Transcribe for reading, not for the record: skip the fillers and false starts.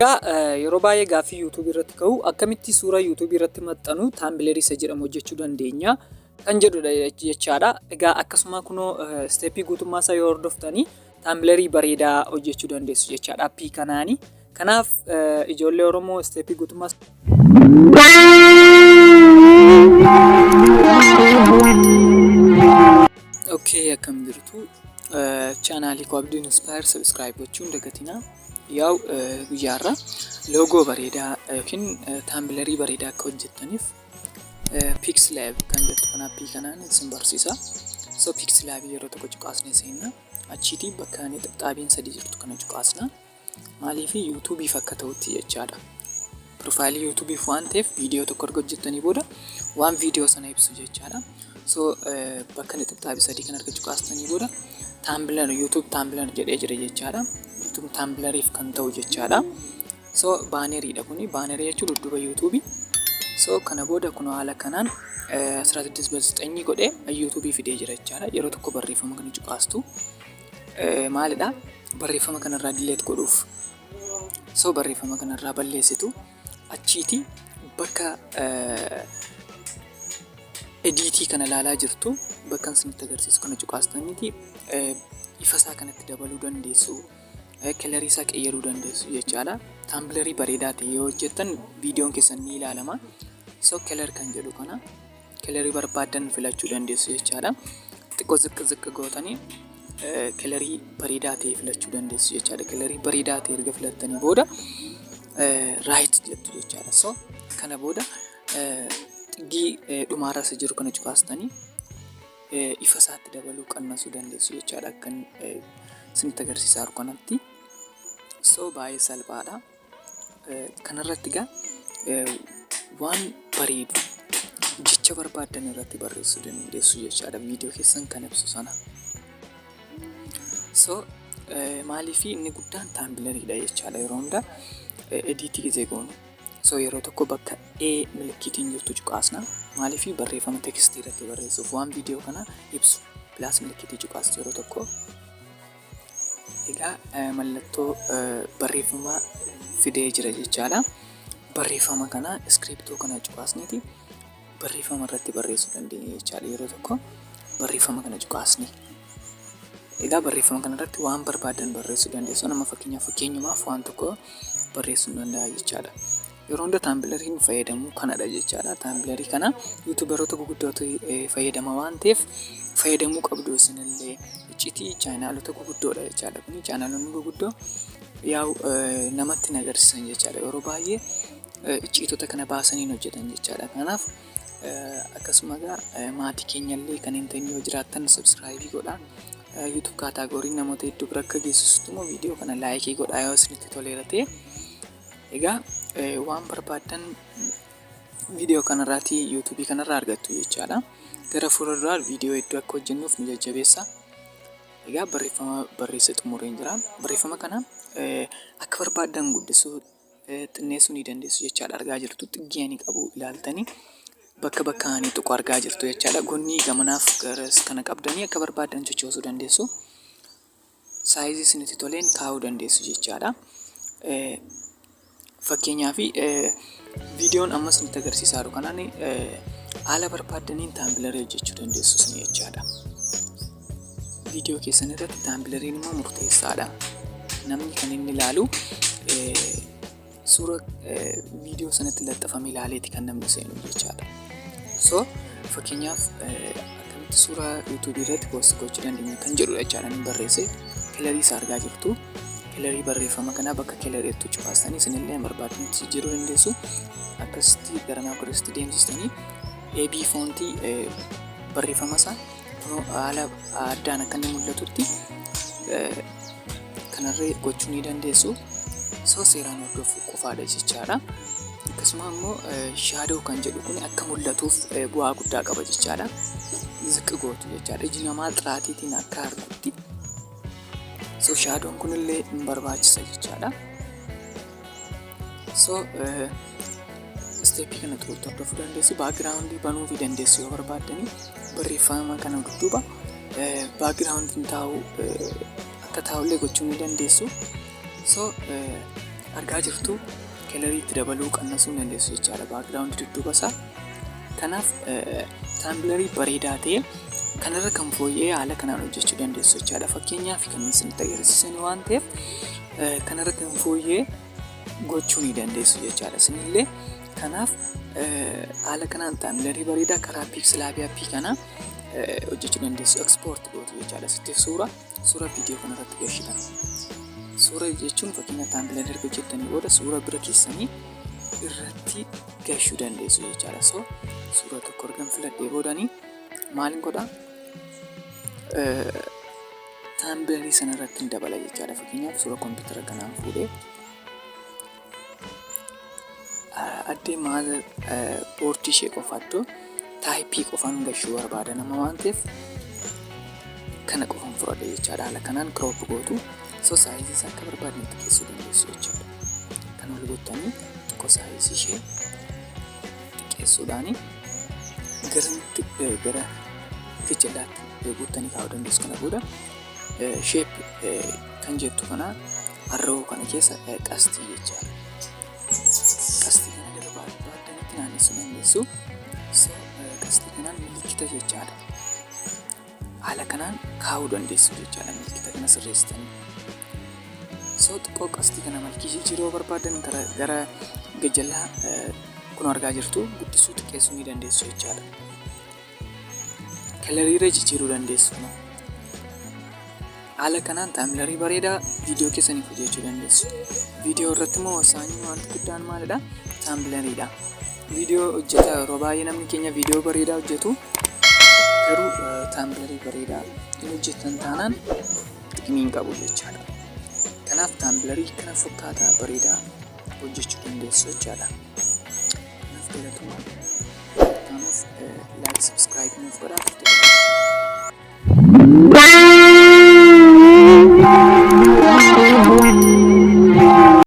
Egaa yeroo baay'ee gaaffii YouTube irratti ka'u, akkamitti suuraa YouTube irratti maxxanu thumbnail isa jedhamu hojjechuu dandeenya kan jedhudha jechaadha. Egaa akkasuma kunoo step guutummaa isaa yoo hordoftanii thumbnail bareedaa hojjechuu dandeessu jechaadha appii kanaani. Kanaaf ijoollee Oromoo, step guutummaa. Okay, akkam jirtu? Chaanaalii koo Abdiin Inspire subscribe gochuun dagatinaa. Yaa'u, guyyaarra logo bareedaa yookiin thumbnail bareedaa akka hojjettaniif PixelLab kan jettu kan appii kanaan isin barsiisa. So PixelLab yeroo tokko cuqaasnee seenna. Achiitii bakka xaxxaabiin sadii jirtu kana cuqaasna. Maaliif? YouTubeiif akka ta'utti jechaadha. Profile YouTubeiif waan ta'eef, viidiyoo tokko erga hojjettanii booda waan viidiyoo sana ibsu jechaadha. So bakka xaxxaabii sadii kan erga cuqaastanii booda thumbnail, YouTube thumbnail jedhee jira jechaadha. YouTube thumbnailiif kan ta'u jechaadha. So banneriidha kuni. Banner jechuun dudduuba YouTube. So kana booda kun haala kanaan 16:9 godhee YouTube fidee jira jechaadha. Yeroo tokko barreeffama kana cuqaastu. Maalidha? Barreeffama kanarraa delete godhuuf. So barreeffama kanarraa balleessitu. Achiiti bakka edit kana ilaalaa jirtu, bakka isinitti agarsiisu kana cuqaastaniiti ifa isaa kanatti dabaluu dandeessu. Color isaa qeyyaruu dandeessu jechaadha. Thumbnail bareedaa ta'e yoo hojjettan viidiyoon keessan ni ilaalama. So color kan jedhu kana color barbaaddan filachuu dandeessu jechaadha. Xiqqoo ziqqi ziqqi gootanii color bareedaa ta'e filachuu dandeessu jechaadha. Color bareedaa ta'e erga filattanii booda right jettu jechaadha. So kana booda xiggii dhumaarra isa jiru kana cuqaastanii ifa isaatti dabaluu, qannasuu dandeessu jechaadha. Akkan isinitti agarsiisaa jiru kanatti. So baay'ee salphaadha. Kanarratti egaa waan bareedu jecha barbaaddan irratti barreessuu dandeessu jechaadha, viidiyoo keessan kan ibsu sana. So maaliif, inni guddaan thumbnailiidha jechaadha yeroo hunda edit gizee goonu. So yeroo tokko bakka A milkiitiin jirtu cuqaasna. Maaliif? Barreeffama text irratti barreessuuf, waan viidiyoo kana ibsu plus milkiitii cuqaastu yeroo tokko. Egaa mallattoo barreeffamaa fidee jira jechaadha. Barreeffama kana iskiriptoo kana cuqaasneeti barreeffama irratti barreessuu dandeenya jechaadha, yeroo tokko barreeffama kana cuqaasne. Egaa barreeffama kana irratti waan barbaadan barreessuu dandeessu. Nama fakkeenyaaf, fakkeenyumaaf waan tokko barreessuu danda'a jechaadha. Yeroo hunda thumbnailiin fayyadamu kanadha jechaadha. Thumbnail kana YouTuberoota guguddootu fayyadama waan ta'eef fayyadamuu qabdu isinillee. Icciitii chaanaalota guguddoodha jechaadha. Kuni chaanaalonni guguddoo yaa'u namatti hin agarsiisan jechaadha. Yeroo baay'ee icciitota kana baasanii hin hojjetan jechaadha. Kanaaf akkasuma egaa maatii keenyallee kan hin ta'in yoo jiraattan subscribe godhaa. YouTube category namoota hedduu bira akka geessisutti immoo viidiyoo kana like godhaa yoo isinitti toleera ta'e. Egaa waan barbaaddan viidiyoo kanarraati YouTube kanarraa argattu jechaadha. Gara fuulduraa viidiyoo hedduu akka hojjennuuf nu jajjabeessa. Egaa barreeffama barreessee xumureen jira. Barreeffama kana akka barbaaddan guddisuu, xinneessuu ni dandeessu jechaadha. Argaa jirtu, xiggii ani qabu ilaaltanii bakka bakka ani tuqu argaa jirtu jechaadha. Gonnii gamanaaf garas kana qabdanii akka barbaaddan sochoosuu dandeessu. Size isinitti toleen kaa'uu dandeessu jechaadha. Fakkeenyaaf, viidiyoon amma isinitti agarsiisaa jiru kanaan haala barbaaddaniin thumbnail hojjechuu dandeessu isin jechaadha. Viidiyoo keessan irratti thumbnailiin immoo murteessaadha. Namni kan inni ilaalu suura viidiyoo sanatti laxxafame ilaaleeti kan namni seenu jechaadha. So fakkeenyaaf, akkamitti suuraa YouTube irratti post gochuu dandeenya kan jedhudha jechaadha inni barreesse. Color isaa argaa jirtu. Color barreeffama kanaa bakka color jettu cufaastanii isinillee barbaadanitti jijjiiruu dandeessu. Akkasitti garanaa godhasitti deemsistanii AB font barreeffama isaa haala addaan akka inni mul'atutti kanarree gochuu ni dandeessu. So seeraan hordofuu qofaadha jechaadha. Akkasuma immoo shadow kan jedhu kun akka mul'atuuf bu'aa guddaa qaba jechaadha. Ziqqi gootu jechaadha. Iji namaa xiraatiitiin akka argutti. So shadown kunillee hin barbaachisa jechaadha. So step kana xuruutti hordofuu dandeessu. Background banuu fi dandeessu yoo barbaaddanii, barreeffama kana dudduuba backgroundiin taa'u akka taa'ullee gochuu ni dandeessu. So Argaa jirtu, colorii itti dabaluu, qannasuu ni dandeessu jechaadha. Background dudduuba isaa. Kanaaf thumbnailii bareedaa ta'e kanarra kan fooyya'ee haala kanaan hojjechuu dandeessu jechaadha. Fakkeenyaaf kan isinitti agarsiisan waan ta'eef, kanarra kan fooyya'ee gochuu ni dandeessu jechaadha. Isinillee kanaaf haala kanaan thumbnailii bareedaa karaa PixelLab appii kana hojjechuu dandeessu. Export gootu jechaadha. Sitti suura viidiyoo kanarratti gashitan. Suura jechuun fakkeenya thumbnailii erga hojjettanii booda suura bira keessanii irratti gashuu dandeessu jechaadha. So suura tokko ergan filadhee boodanii maalin godhaa? Thumbnailii sana irratti hin dabala jechaadha. Fakkeenyaaf suura kompiitara kanaan fuudhee addee motherboardii ishee qofaattu typeii qofaan gashuu barbaada nama waan ta'eef, kana qofan fudhadha jechaadha. Haala kanaan crop gootu. So sizeii isaa akka barbaadne xiqqeessuu dandeessu jechaadha. Kan ol gottanii xiqqoo sizeii ishee xiqqeessuudhaani garamitti gara gajjallaatti guuttanii kaa'uu dandeessu. Kana booda shape kan jettu kana, arrow kana keessa qastii jechaadha. Qastii kana gara barbaaddanitti naannessuu dandeessu. So qastii kanaan milikkita jechaadha. Haala kanaan kaa'uu dandeessu jechaadha milikkita kana sirreessitanii. So xiqqoo qastii kana malkii jijjiiruu barbaadan gara gajjallaa kun argaa jirtu guddisuu, xiqqeessuu ni dandeessu jechaadha. Coloriirra jijjiiruu dandeessu. Haala kanaan thumbnailii bareedaa viidiyoo keessaniif hojjechuu dandeessu. Viidiyoo irratti immoo wasaanyi wanti guddaan maalidha? Thumbnailiidha. Viidiyoo hojjetaa yeroo baay'ee namni keenya viidiyoo bareedaa hojjetu, garuu thumbnailii bareedaa hin hojjetan taanaan xiqimii hin qabu jechaadha. Kanaaf thumbnailii kana fakkaataa bareedaa hojjechuu dandeessu jechaadha. Kanaaf galatoomaa. Kanaaf like, subscribe nuuf godhaa, turte.